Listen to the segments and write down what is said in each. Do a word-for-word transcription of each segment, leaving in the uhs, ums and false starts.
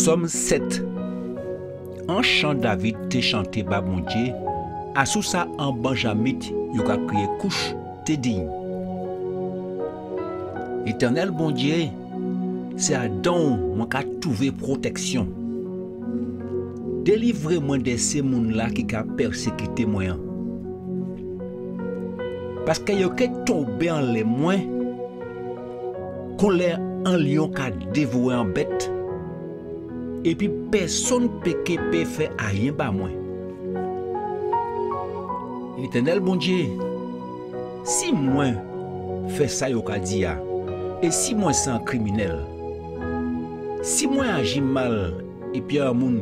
Sòm sèt. An chan David té chanté ba Bondié, asou sa an Benjamit yo ka kriyé Kouch té di: Létènèl Bondié, sé adan'w mwen ka twouvé pwoteksion. Délivré mwen dè sé moun-la ki ka pèsékité mwen an. Paské yo ké tonbé anlè mwen kon lè an lion ka dévoré an bet, épi pèsonn pé ké pé fè ayen ba mwen. Létènèl Bondié, si mwen fè sa yo ka di a, é si mwen sé an kriminel, si mwen aji mal épi an moun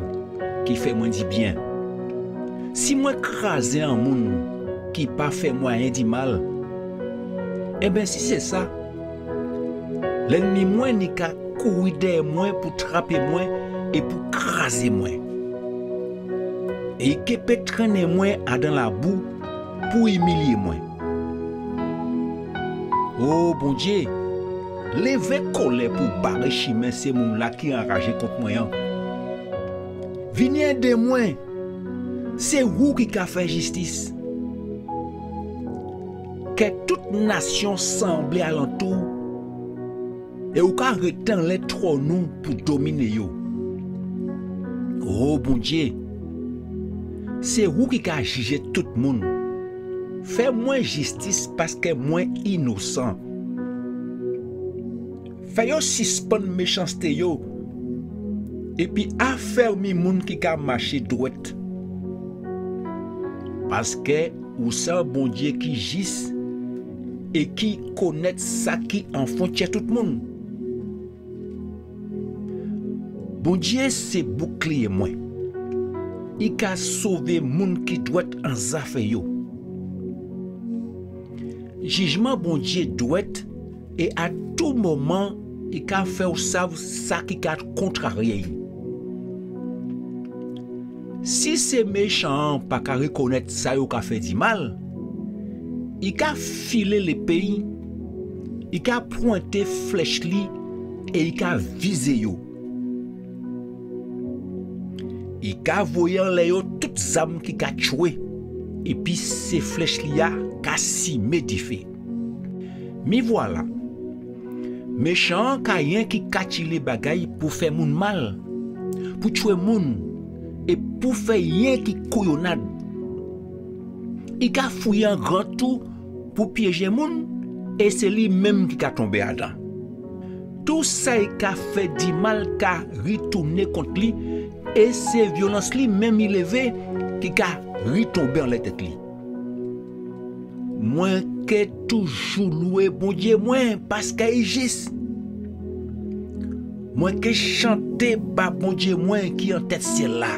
ki fè mwen di bien, si mwen krazé an moun ki pa fè mwen ayen di mal, enben, si sé sa, lènmi mwen ni ka kouri dèyè mwen pou trapé mwen é pou krazé mwen. É i ké pé trennen mwen adan labou pou imilié mwen. O Bondié, lévé kòlè pou baré chimen sé moun-la ki anrajé kont mwen an. Vini édé mwen, sé ou ki ka fè jistis. Kè tout nasion sanblé alantou, é ou ka rété anlè twòn ou pou dominé yo. O Bondié, sé ou ki ka jijé tout moun. Fè mwen jistis paské mwen inosan. Fè yo sispann méchansté yo, épi afèmi moun ki ka maché dwet. Paské ou sé an Bondié ki jis é ki konnet sa ki an fon tjè tout moun. Bondié sé boukliyé mwen. I ka sové moun ki dwet an zafè yo. Jijman Bondié dwet, é a tou moman i ka fè'w sav sa ki ka kontrarié'y. Si sé méchan-an pa ka rikonnet sa yo ka fè di mal, i ka filé lépé'y, i ka pwenté flech li é i ka vizé yo. I ka voyé anlè yo tout zam ki ka tjwé, épi sé flech li a ka simé difé. Mi vwala, méchan-an ka yenki katjilé bagay pou fè moun mal, pou tjwé moun, é pou fè yenki kouyonnad. I ka fouyé an gran tou pou piéjé moun, é sé li menm ki ka tonbé adan. Tou sa i ka fè di mal ka ritounen kont li, é sé violans li menm i lévé ki ka ritonbé anlè tet li. Mwen ké toujou lwé Bondié mwen paské i jis. Mwen ké chanté ba Bondié mwen ki an tet siel-la.